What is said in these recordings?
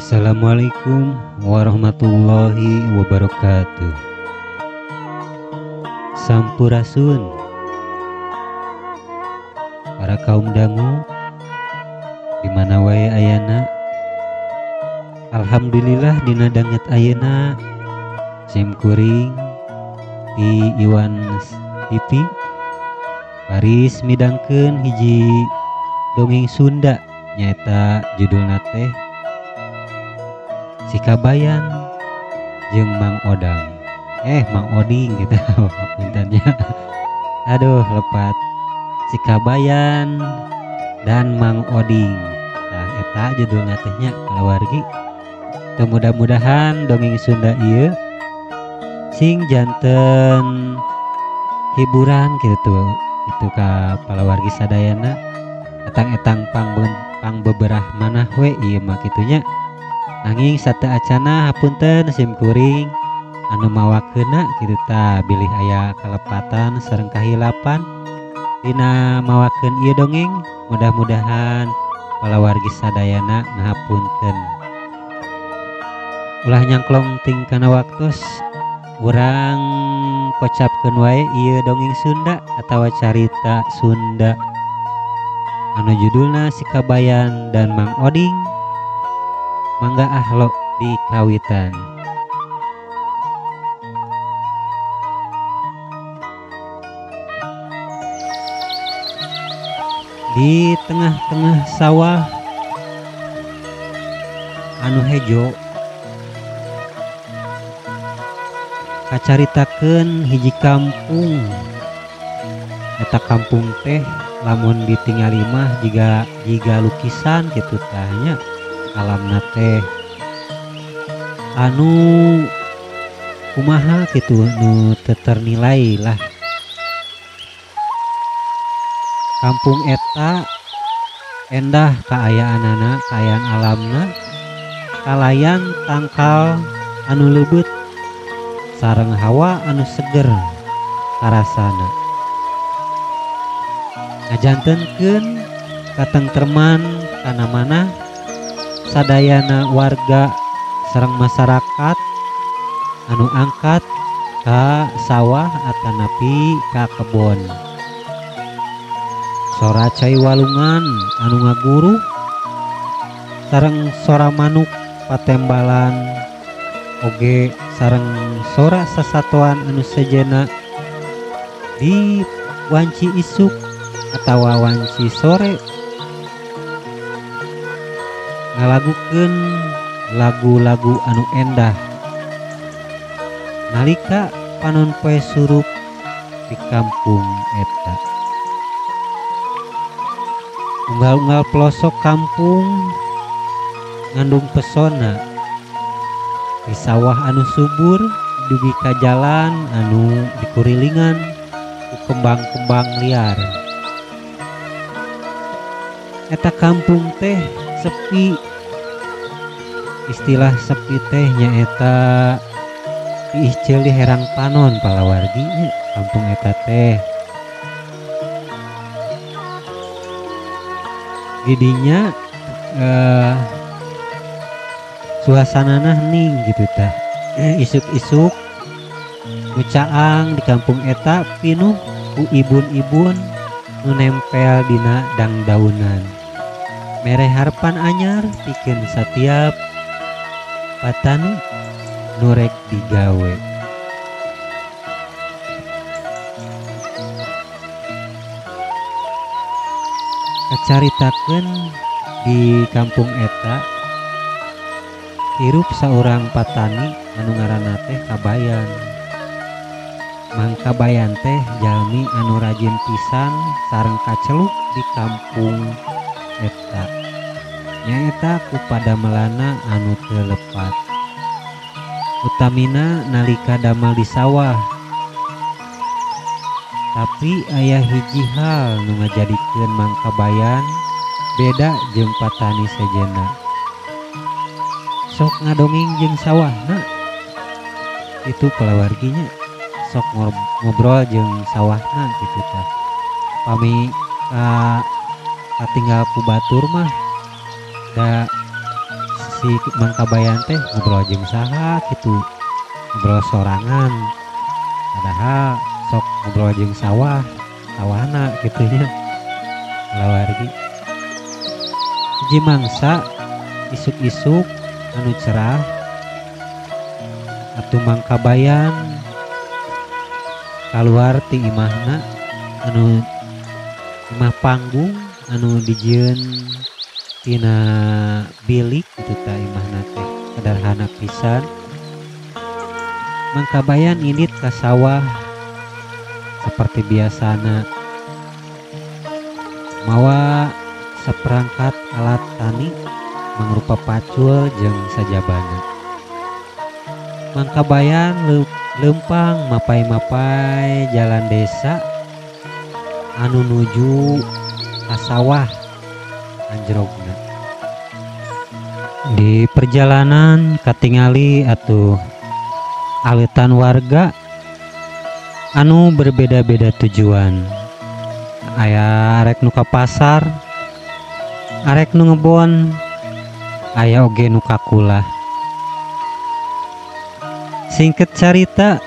Assalamualaikum warahmatullahi wabarakatuh. Sampurasun para kaum dangu di mana wae ayana. Alhamdulillah dina danget ayeuna sim kuring di Iwan TV baris midangkeun hiji dongeng Sunda nyaeta judulna teh Si Kabayan jeung Mang Odang. Mang Oding gitu puntennya. Aduh lepat. Si Kabayan dan Mang Oding. Nah eta judulna teh nya kalawargi. Teu mudah-mudahan dongeng Sunda ieu sing janten hiburan gitu itu ka palawargi sadayana, etang-etang pang beberah manah we ieu mah kitu nya. Nanging sateu acana hapunten sim kuring anu mawakeunna kitu ta bilih aya kalepatan sareng kahilapan dina mawakeun ieu dongeng. Mudah-mudahan palawargi sadayana ngahapunten. Ulah nyangklong ting kana waktos, urang kocapkeun wae ieu dongeng Sunda atawa carita Sunda anu judulna Si Kabayan dan Mang Oding. Mangga ahlo di kawitan. Di tengah-tengah sawah anu hejo kacaritakeun hiji kampung. Eta kampung teh lamun ditingali mah jiga lukisan kitu tah nya. Alamna teh anu kumaha kitu nu teu ternilai lah. Kampung eta endah kaayaanana, kaayaan alamna, kalayan tangkal anu leubeut sareng hawa anu seger karasana. Ngajantenkeun katengtreman kana manah sadayana warga sareng masyarakat anu angkat ka sawah atanapi ka kebon. Sora cai walungan anu ngaguru sareng sora manuk patembalan oge sareng sora sasatoan anu sejena di wanci isuk atawa wanci sore ngalagukeun lagu-lagu anu endah nalika panon poe surup di kampung eta. Unggal-unggal pelosok kampung ngandung pesona di sawah anu subur dugi ka jalan anu dikurilingan ku kembang-kembang liar. Eta kampung teh sepi. Istilah sepi teh nyaeta diihceuli herang panon palawargi nya kampung eta teh. Didinya suasanana hening gitu tah. Isuk-isuk nu caang di kampung eta pinuh ku ibun-ibun nu nempel dina dangdaunan. Mere harpan anyar pikeun satiap patani nu rek digawe. Kacaritakeun di kampung eta hirup saurang patani anu ngaranna teh Kabayan. Mang Kabayan teh jalmi anu rajin pisan sareng kaceluk di kampung eta. Nyaeta ku padamelana anu teu lepat. Utamina nalika damel di sawah. Tapi aya hiji hal nu ngajadikeun Mang Kabayan beda jeung patani sejenna. Sok ngadongeng jeung sawahna. Itu palawarginya sok ngobrol jeung sawahna gitu tah. Pami ka katinggal ku batur mah da Si Mang Kabayan teh ngobrol jeung saha kitu, ngobrol sorangan padahal sok ngobrol jeung sawah sawahna kitu nya. Lawargi hiji mangsa isuk-isuk anu cerah atuh Mang Kabayan kaluar ti imahna anu imah panggung anu dijieun tina bilik kitu ta imahna teh sederhana pisan. Mang Kabayan indit ka sawah seperti biasana mawa seperangkat alat tani mangrupa pacul jeung sajabana. Mang Kabayan leumpang mapai-mapai jalan desa anu nuju ka sawah anjrogna. Di perjalanan katingali atuh aleutan warga anu berbeda-beda tujuan. Aya arek nu ka pasar, arek nu ngebon, aya oge nu ka kulah. Singkat carita,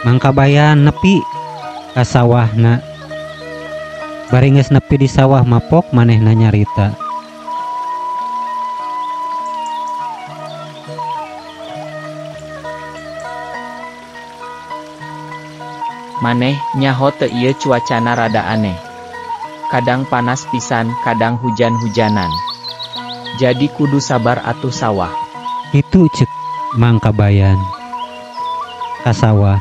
Mang Kabayan nepi ka sawahna. Bari geus nepi di sawah mapok manehna nyarita. Maneh nyaho teu ieu cuacana rada aneh. Kadang panas pisan, kadang hujan-hujanan. Jadi kudu sabar atuh sawah. Kitu ceuk Mang Kabayan ka sawah.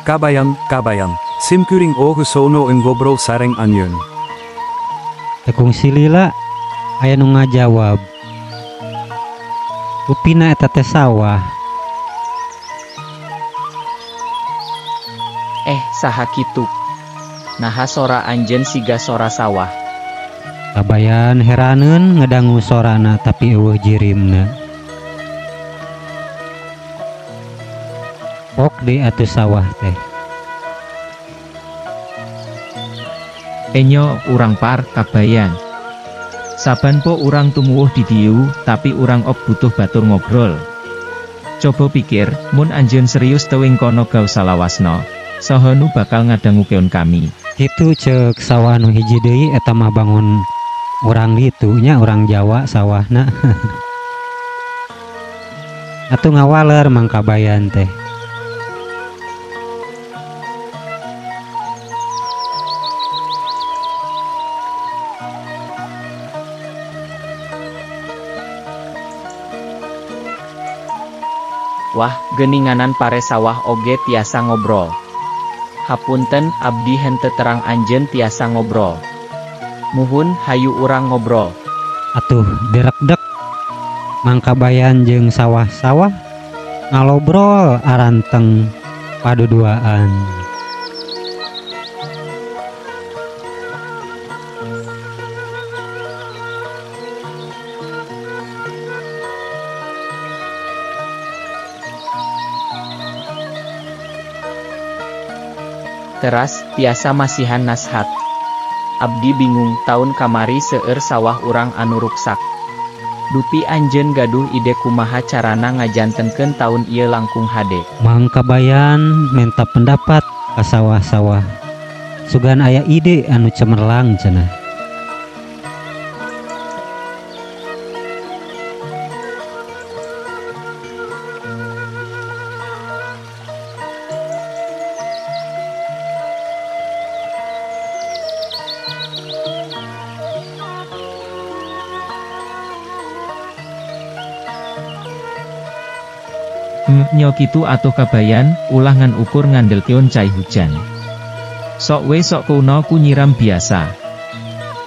Kabayan, Kabayan, simkuring oge sono ngobrol sareng anjeun. Teu kungsi lila aya nu ngajawab. Rupina eta teh sawah. Saha kitu? Naha sora anjeun siga sora sawah. Kabayan heraneun ngedangu sorana tapi eueuh jirimna. Pok deui atuh sawah teh. Enyo urang par Kabayan. Saban po urang tumuwuh di dieu, tapi urang ok butuh batur ngobrol. Coba pikir, mun anjeun serius teuing kono gau salawasna, saha nu bakal ngadangukeun kami. Kitu ceuk sawah nu hiji deui eta mah bangun urang ditu nya, urang Jawa sawahna. Atuh ngawaler Mang Kabayan teh. Wah, geninganan pare sawah oge tiasa ngobrol. Hapunten abdi henteu terang anjeun tiasa ngobrol. Muhun hayu urang ngobrol. Atuh direkdek Mang Kabayan jeung sawah-sawah ngalobrol aranteng paduduaan. Teras tiasa masihan nashat. Abdi bingung taun kamari seueur sawah urang anu ruksak. Dupi anjeun gaduh ide kumaha carana ngajantenkeun taun ieu langkung hade. Mang Kabayan menta pendapat ka sawah-sawah. Sugan aya ide anu cemerlang cenah. Nyo kitu atuh Kabayan, ulah ngan ukur ngandelkeun cai hujan. Sok we sok kuno ku nyiram biasa.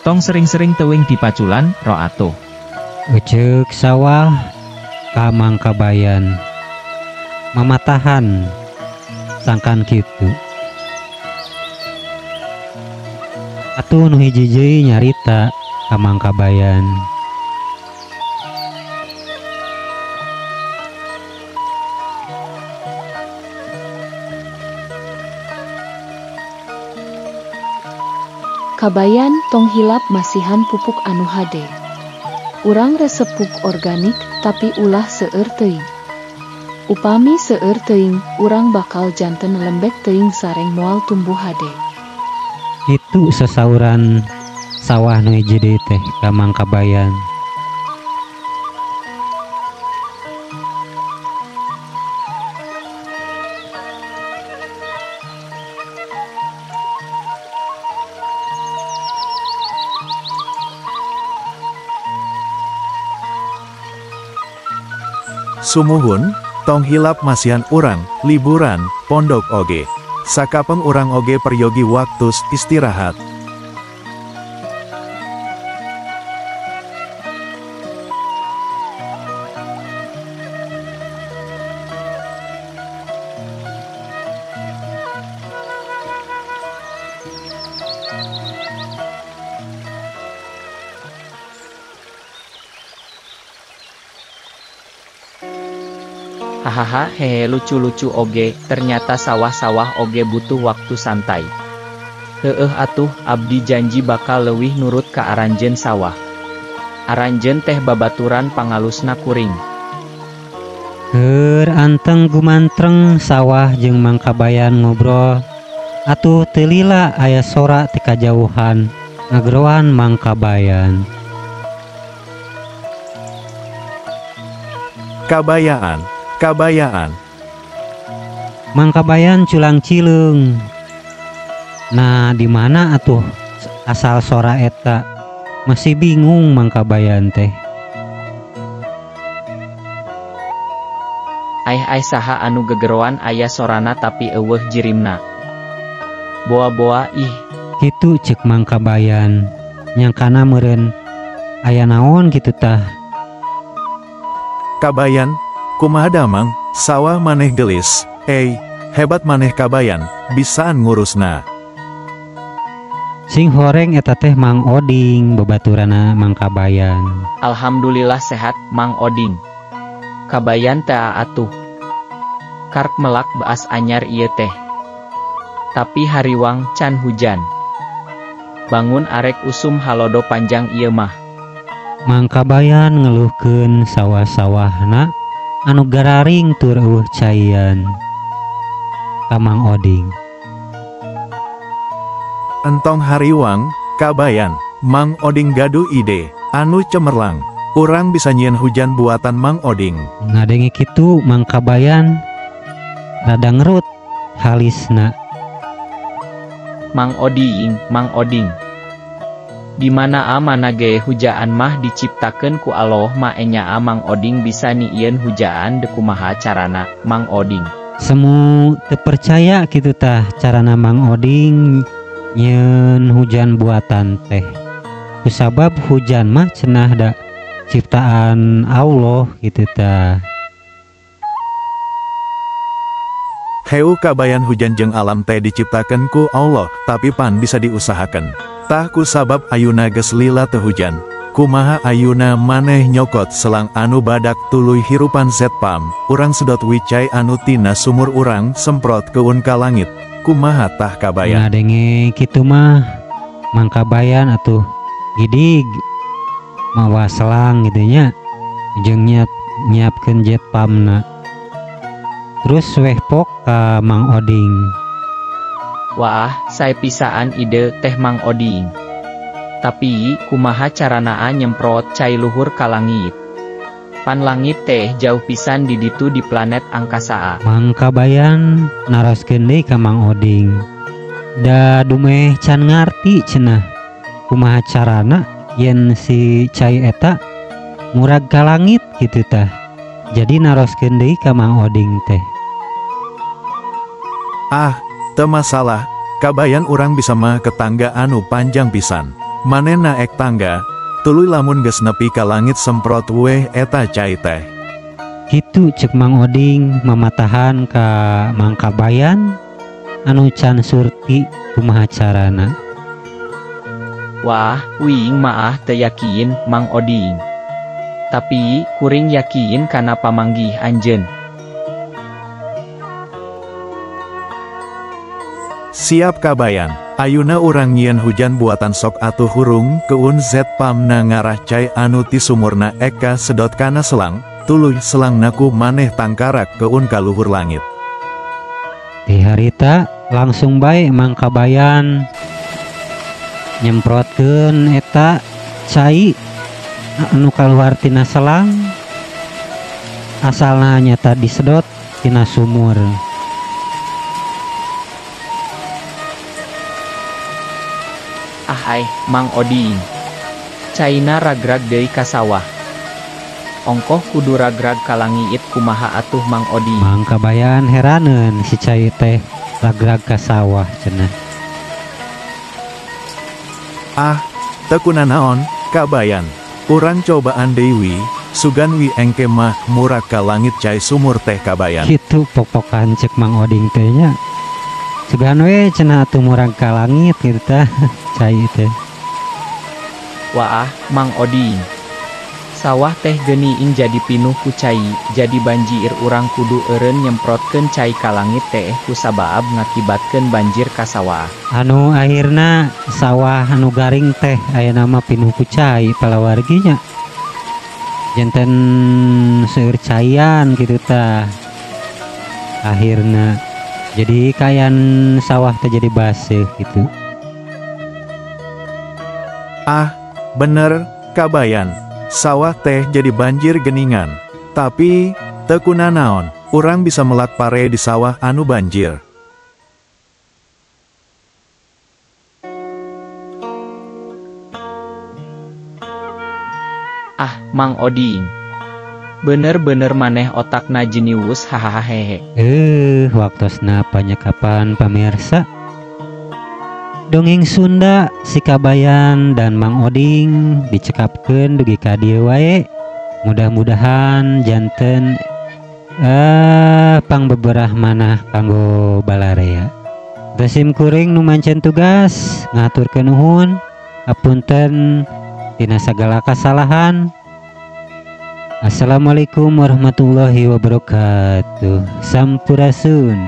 Tong sering-sering teuing di paculan, ro atuh. Eceuk sawah ka Mang Kabayan. Mamatahan sangkan kitu. Atuh nu hiji deui nyarita ka Mang Kabayan. Kabayan tong hilap masihan pupuk anu hade. Urang resep pupuk organik tapi ulah seueur teuing. Upami seueur teuing, urang bakal janten lembek teuing sareng moal tumbuh hade. Itu sasauran sawah nu hiji deui teh ka Mang Kabayan. Sumuhun, tong hilap masihan urang, liburan, pondok oge. Sakapeng urang oge peryogi waktus istirahat. Hahaha hehe lucu-lucu oge, ternyata sawah-sawah oge butuh waktu santai. Heueuh atuh, abdi janji bakal leuwih nurut ka aranjeun sawah. Aranjeun teh babaturan pangalusna kuring. Keur anteng gumantreng sawah jeung Mang Kabayan ngobrol, atuh teu lila aya sora ti kajauhan ngageroan Mang Kabayan. Kabayaan, kabayaan. Mang Kabayan culang cileung. Nah, di mana atuh asal sora eta? Masih bingung Mang Kabayan teh. Aih aih saha anu gegeroan aya sorana tapi eueuh jirimna. Boa-boa ih. Kitu ceuk Mang Kabayan. Nyangkana meureun aya naon kitu tah. Kabayan, kumaha damang, sawah maneh gelis, hebat maneh Kabayan, bisaan ngurusna. Sing horeng eta teh Mang Oding, babaturana Mang Kabayan. Alhamdulillah sehat, Mang Oding. Kabayan teh atuh. Kark melak beas anyar ieu teh. Tapi hariwang can hujan. Bangun arek usum halodo panjang ieu mah. Mang Kabayan ngeluhkeun sawah-sawahna anu gararing tur eueuh caian ka Mang Oding. Entong hariwang, Kabayan, Mang Oding gaduh ide, anu cemerlang. Urang bisa nyieun hujan buatan Mang Oding. Ngadenge kitu Mang Kabayan rada ngerut halisna. Mang Oding, Mang Oding. Di mana mana ge hujaan mah diciptakeun ku Allah mah enya Mang Oding bisa nyieun hujaan dekumaha carana Mang Oding. Semu teu percaya kitu tah carana Mang Oding nyieun hujan buatan teh. Kusabab hujan mah cenah da ciptaan Allah gitu tah. Heu Kabayan hujan jeung alam teh diciptakeun ku Allah, tapi pan bisa diusahakan. Tah ku sabab ayuna geus lila teu hujan. Kumaha ayuna maneh nyokot selang anu badak tuluy hirupan zetpam, urang sedot wicai anu tina sumur urang semprot keun ka langit. Kumaha tah Kabayan? Ngadenge kitu mah Mang Kabayan atuh gidig mawa selang gitu nya jeung nyiapkeun jet pamna. Terus weh pok ka Mang Oding. Wah, sae pisaan ide teh Mang Oding. Tapi kumaha caranaa nyemprot cai luhur ka langit? Pan langit teh jauh pisan di ditu di planet angkasa. Mang Kabayan naroskeun deui ka Mang Oding. Da dumeh can ngarti cenah kumaha carana yen si cai eta murag ka langit kitu tah. Jadi naroskeun deui ka Mang Oding teh. Ah, teu masalah, Kabayan urang bisa mah ke tangga anu panjang pisan. Maneh naek tangga, tuluy lamun geus nepi ka langit semprot weh eta cai teh. Kitu ceuk Mang Oding mamatahan ka Mang Kabayan anu can surti kumaha carana. Wah, uing maah teu yakin Mang Oding. Tapi kuring yakin kana pamanggih anjeun. Siap Kabayan, Ayuna urang nyieun hujan buatan sok atuh hurung keun Z pamna ngarah cai anu ti sumurna eka sedot kana selang, tuluy selangna ku maneh tangkarak keun ka luhur langit. Di harita langsung bae Mang Kabayan nyemprotkeun eta cai anu kaluar tina selang, asalna nyata disedot tina sumur. Ah ai, Mang Oding. Caina ragrag deui ka sawah. Ongkoh kudu ragrag kalangiit kumaha atuh Mang Oding. Mang Kabayan heraneun si cai teh ragrag ka sawah cenah. Ah, teu kunanaon, Kabayan. Urang cobaan deui, sugan wi engke mah murag ka langit cai sumur teh Kabayan. Kitu popokan cek Mang Oding teh nya. Sugan we cenah atuh murag ka langit kitu tah cai teh. Waah, Mang Oding. Sawah teh geniing jadi pinuh ku cai, jadi banjir urang kudu eureun nyemprotkeun cai ka langit teh ku sabaab ngakibatkeun banjir ka sawah. Anu akhirna sawah anu garing teh ayeuna mah pinuh ku cai palawarginya. Janten seueur caian kitu tah. Akhirna jadi kayan sawah teh jadi baseuh gitu. Ah, bener, Kabayan. Sawah teh jadi banjir geningan. Tapi, teu kunanaon, urang bisa melak pare di sawah anu banjir. Ah, Mang Oding. Bener-bener maneh otakna jenius hahaha hehe. Waktosna panyekapan pamirsa. Dongeng Sunda si Kabayan dan Mang Oding dicekapkeun dugi ka dieu wae. Mudah-mudahan janten pangbeberah manah kanggo balarea. Resim kuring nu mancen tugas ngaturkeun nuhun, apunten tina sagala kasalahan. Assalamualaikum warahmatullahi wabarakatuh. Sampurasun.